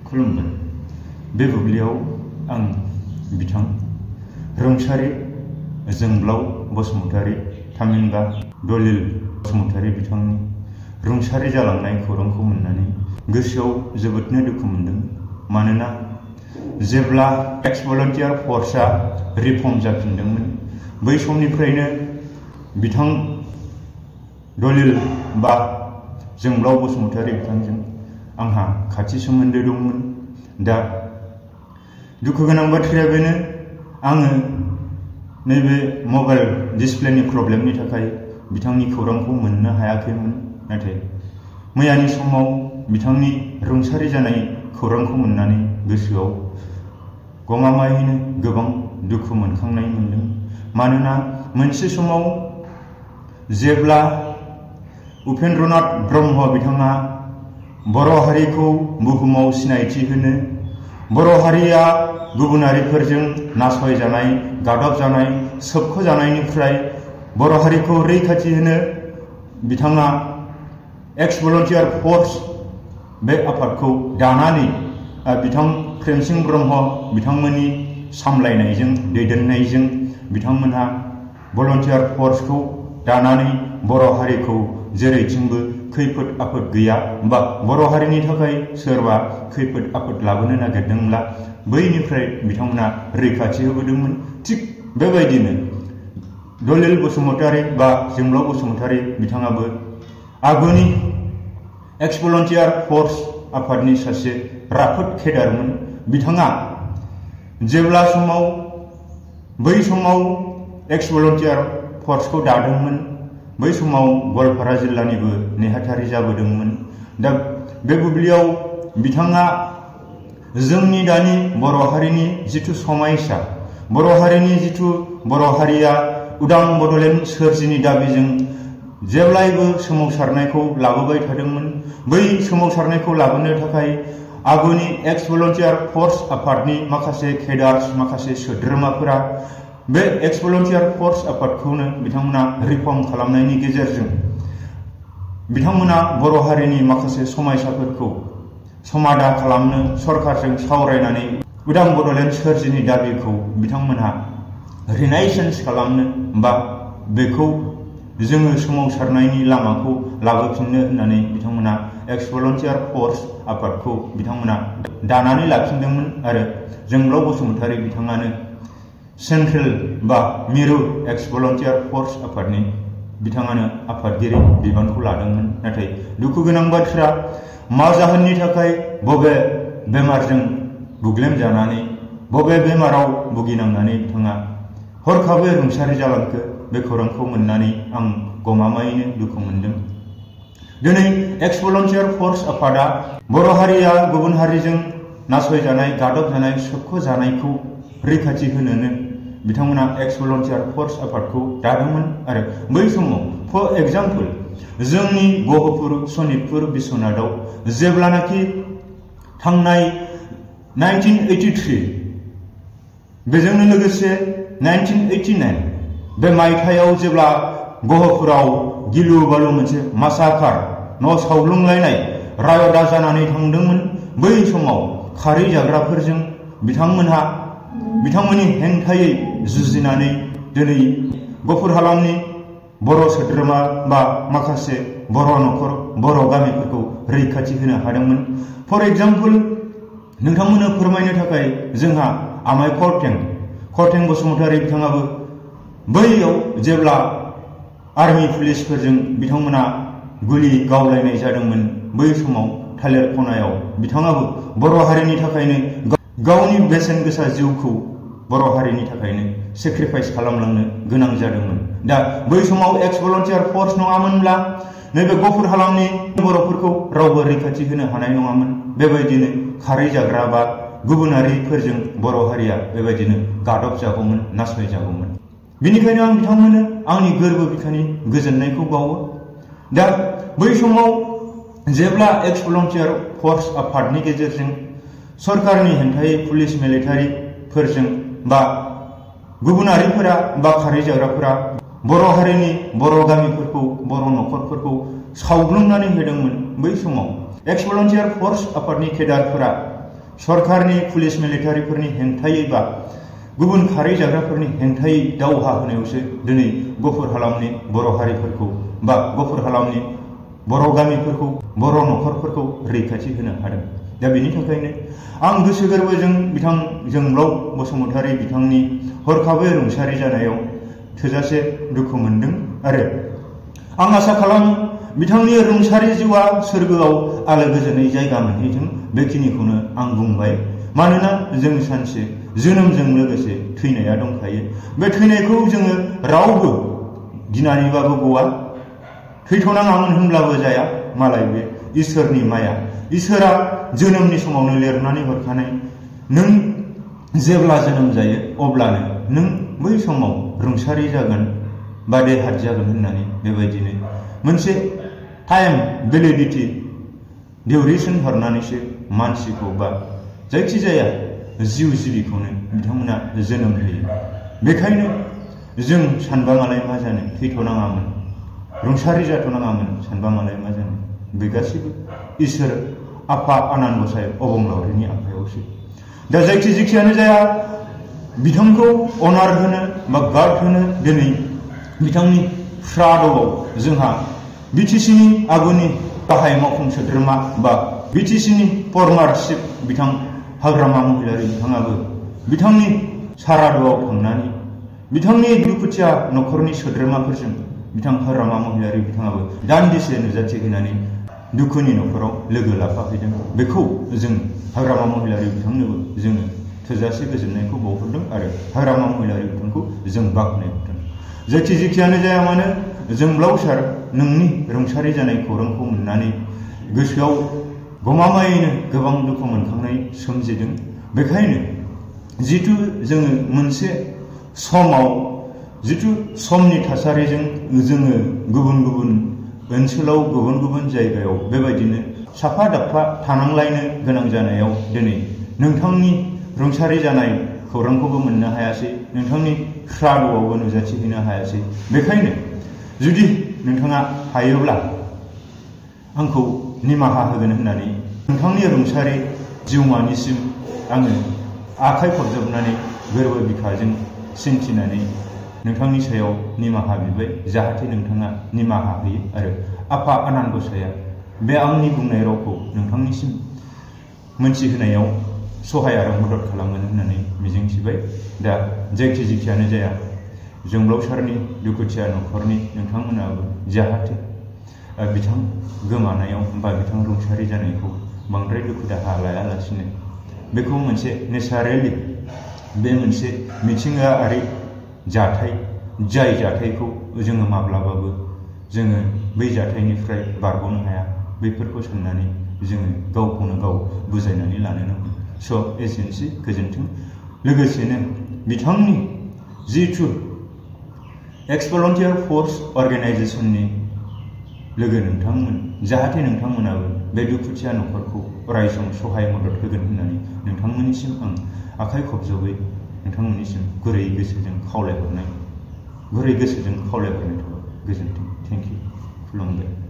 खुलुमबाय। बे बुब्लियाव आं बिथां रुंसारि जोंब्लाव बसुमतारी थामहिनबा दलिल बसुमतारी बिथांनि रुंसारि जालांनाय खौरांखौ मोननानै गोसोआव जोबोदनो दुखु मोनदों। मानोना जेब्ला एक्स भलन्टियार फर्सआ रिफर्म जाफिनदोंमोन बै समनिफ्रायनो बिथां दलिल बा जोंब्लाव बसुमतारी बिथांजों आंहा खाथि सोमोन्दो दंमोन। दा दुखु गोनां बाथ्राया बेनो, आङो नैबे मबाइल डिसप्लेनि प्रब्लेमनि थाखाय बिथांनि खौरांखौ मोननो हायाखैमोन। नाथाय मैयानि समाव बिथांनि रुंसारि जानाय खौरांखौ मोननानै गोसोआव गमामायैनो गोबां दुखु मोनखांनाय मोनदों। मानोना मोनसे समाव जेब्ला उपेन्द्रनाथ ब्रह्म बिथाङा बर' हारिखौ बुहुमाव सिनायथि होनो, बर' हारिया गुबुनारिफोरजों नासयजानाय, गादबजानाय, सोबख'जानायनिफ्राय बर' हारिखौ रैखाथि होनो बिथाङा एक्स भलन्टियार फर्स बे आफादखौ दानानै बिथां प्रेमसिं ब्रह्म बिथांमोननि सामलायनायजों दैदेननायजों बिथांमोनहा भलन्टियार फर्सखौ दानानै बर' हारिखौ जेरैथिंबो खैफोद आफोद गैया बा बर' हारिनि थाखाय सोरबा खैफोद आफोद लाबोनो नागिरदोंब्ला बैनिफ्राय बिथांमोना रैखाथि होबोदोंमोन। थिग बेबायदिनो दलिल बसुमतारी बा जोंब्लाव बसुमतारी बिथाङाबो आगुनि एक्स भलन्टियार फर्स आफादनि सासे राफोद केडारमोन। बिथाङा जेब्ला बै समाव एक्स भलन्टियार फर्सखौ दादोंमोन बै समाव गवालपारा जिल्लानिबो नेहाथारि जाबोदोंमोन। दा बे बुब्लियाव बिथाङा जोंनि दानि बर' हारिनि जिथु समायसा, बर' हारिनि जिथु बर' हारिया उदां बड'लेण्ड सोरजिनि दाबिजों जेब्लायबो सोमावसारनायखौ लाबोबाय थादोंमोन। बै सोमावसारनायखौ लाबोनो थाखाय आगुनि एक्स भलन्टियार फर्स आफादनि माखासे केडार्स, माखासे सोद्रोमाफोरा बे एक्स भलन्टियार फर्स आफादखौनो बिथांमोना रिफर्म खालामनायनि गेजेरजों बिथांमोना बर' हारिनि माखासे समायसाफोरखौ समाधा खालामनो सरकारजों सावरायनानै उदां बड'लेण्ड सोरजिनि दाबिखौ बिथांमोनहा रिनायसेन्स खालामनो बा बेखौ जोङो सोमावसारनायनि लामाखौ लाबोफिननो होननानै बिथांमोना एक्स भलन्टियार फर्स आफादखौ बिथांमोना दानानै लाफिनदोंमोन। आरो जोंब्लाव बसुमतारी बिथाङानो सेन्ट्रेल बा मिरु एक्स भलन्टियार फर्स आफादनि बिथाङानो आफादगिरि बिबानखौ लादोंमोन। नाथाय दुखु गोनां बाथ्रा, मा जाहोननि थाखाय बबे बेमारजों बुग्लेमजानानै बबे बेमाराव भुगिनांनानै बिथाङा हरखाबै रुंसारि जालांखो बे खौरांखौ मोननानै आं गमामायैनो दुखु मोनदों। दिनै एक्स भलन्टियार फर्स आफादा बर' हारिया गुबुन हारिजों नासयजानाय, गादबजानाय, सोबख'जानायखौ रैखाथि होनोनो बिथांमोना एक्स भलन्टियार फर्स आफादखौ दादोंमोन। आरो बै समाव फर एग्जाम्पल जोंनि गहपुर, सनितपुर, बिश्वनाथआव जेब्लानाखि थांनाय 1983 बेजोंनो लोगोसे 1989 बे मायथाइयाव जेब्ला गहपुराव गिलु बालु मोनसे मासाकार, न' सावग्लुंलायनाय रायदा जानानै थांदोंमोन, बै समाव खारै जाग्राफोरजों बिथांमोननि हेंथायै जुजिनानै दिनै गफुर हालामनि बर' सोद्रोमा बा माखासे बर' न'खर, बर' गामिफोरखौ रैखाथि होनो हादोंमोन। फर एग्जाम्पल नोंथांमोननो फोरमायनो थाखाय जोंहा आमाय खरथें बसुमतारी बिथाङाबो बैयाव जेब्ला आर्मि पुलिसफोरजों बिथांमोना गुलि गावलायनाय जादोंमोन बै समाव थालिर खनायाव बिथाङाबो बर' हारिनि थाखायनो गावनि बेसेन गोसा जिउखौ बर' हारिनि थाखायनो सेक्रिफाइस खालामलांनो गोनां जादोंमोन। दा बै समाव एक्स भलन्टियार फर्स नङामोनब्ला नैबे गफुर हालामनि बर'फोरखौ रावबो रैखाथि होनो हानाय नङामोन। बेबायदिनो खारै जाग्रा बा गुबुनारिफोरजों बर' हारिया बेबायदिनो गादब जागौमोन, नासय जागौमोन। बिनिखायनो आं बिथांमोननो आंनि गोरबो बिखानि गोजोननायखौ बावो। दा बै समाव जेब्ला एक्स भलन्टियार फर्स आफादनि गेजेरजों सरकारनि हेंथायै पुलिस मिलिटारिफोरजों बा गुबुनारिफोरा बा खारै जाग्राफोरा बर' हारिनि बर' गामिफोरखौ, बर' न'खरफोरखौ सावग्लुंनानै होदोंमोन, बै समाव एक्स भलन्टियार फर्स आफादनि केडारफोरा सरकारनि पुलिस मिलिटारिफोरनि हेंथायै बा गुबुन खारै जाग्राफोरनि हेंथायै दावहा होनायावसो दिनै गफुर हालामनि बर' हारिफोरखौ बा गफुर हालामनि बर' गामिफोरखौ बर' न'खरफोरखौ रैखाथि होनो हादों। दा बेनि थाखायनो आं गोसो गोरबोजों बिथां जोंब्लाव बसुमतारी बिथांनि हरखाबै रुंसारि जानायाव थोजासे दुखु मोनदों आरो आं आसा खालामो बिथांनि रुंसारि जिउआ सोरगोआव आलो गोजोनै जायगा मोनहैथों। बेखिनिखौनो आं बुंबाय। मानोना जों सानसे जोनोमजों लोगोसे थैनाया दंखायो। बे थैनायखौ जोङो रावबो गिनानैबाबो गवा। थैथ'नाङामोन होनब्लाबो जाया। मालाय बे इसोरनि माया। इसोरा जोनोमनि समावनो लिरनानै हरखानाय नों जेब्ला जोनोम जायो अब्लानो नों बै समाव रुंसारि जागोन बा देहात जागोन होननानै बेबायदिनो मोनसे टाइम भेलिडिटि डिउरेसन हरनानैसो मानसिखौ बा जायखिजाया जिउ जिबिखौनो बिथांमोना जोनोम होयो। बेखायनो जों सानबा मालाय मा जानो थैथ'नाङामोन रुंसारि जाथ'नाङामोन सानबा मालाय मा जानो बे गासैबो इसोर आफा आनान गसाइ अबंलावरिनि आखायावसो। दा जेखियानो जाया बिथांखौ अनार होनो बा गार्ड होनो दिनै बिथांनि श्राद्धआव जोंहा बिटिसिनि आगुनि गाहाय मावफुं सोद्रोमा बा बिटिसिनि फर्मार चिफ बिथां हाग्रामा महिलारि बिथाङाबो बिथांनि सारादुआव थांनानै बिथांनि दुखुथिया न'खरनि सोद्रोमाफोरजों बिथां हाग्रामा महिलारि बिथाङाबो दान्दिसे नुजाथि होनानै दुखुनि न'खराव लोगो लाफाफैदों। बेखौ जों हाग्रामा महिलारि बिथांनोबो जोङो थोजासे गोजोननायखौ बावहरदों आरो हाग्रामा महिलारि बिथांखौ जों बाख्नायहरदों। जेखियानो जाया मानो जोंब्लाव सार नोंनि रुंसारि जानाय खौरांखौ मोननानै गोसोआव गमामायैनो गोबां दुखु मोनखांनाय सोमजिदों। बेखायनो जिथु जोङो मोनसे समाव जिथु समनि थासारिजों जोङो गुबुन गुबुन ओनसोलाव गुबुन गुबुन जायगायाव बेबायदिनो साफा दाफा थानांलायनो गोनां जानायाव दिनै नोंथांनि रुंसारि जानाय खौरांखौबो मोननो हायासै, नोंथांनि श्राद्धआवबो नुजाथिहैनो हायासै। बेखायनो जुदि नोंथाङा हायोब्ला आंखौ निमाहा होगोन होननानै नोंथांनि रुंसारि जिउमानिसिम आङो आखाइ खबजबनानै गोरबो बिखाजों सिन्थिनानै नोंथांनि सायाव निमाहा बिबाय। जाहाथे नोंथाङा निमाहा होयो आरो आफा आनान गसाइया बे आंनि बुंनाय रावखौ नोंथांनिसिम मोनथिहोनायाव सहाय आरो मदद खालामगोन होननानै मिजिंथिबाय। दा जेखियानो जाया जोंब्लाव सारनि दुखुथिया न'खरनि नोंथांमोनाबो जाहाथे बिथां गोमानायाव बा बिथां रुंसारि जानायखौ बांद्राय दुखु दाहा लायालासिनो बेखौ मोनसे नेचारेलि बे मोनसे मिथिंगायारि जाथाय, जाय जाथायखौ जोङो माब्लाबाबो जोङो बै जाथायनिफ्राय बारग'नो हाया, बैफोरखौ साननानै जोङो गावखौनो गाव बुजायनानै लानो नांगौ। स' एसेनोसै, गोजोन्थों। लोगोसेनो बिथांनि जिथु एक्स भलन्टियार फर्स अर्गेनाइजेसननि लोगो नोंथांमोन, जाहाथे नोंथांमोनाबो बे दुखुथिया न'खरखौ अराय सम सहाय मदद होगोन होननानै नोंथांमोननिसिम आं आखाइ खबजबै नोंथांमोननिसिम गुरै गोसोजों खावलायहरनाय थाबाय। गोजोन्थों। Thank you. खुलुमबाय।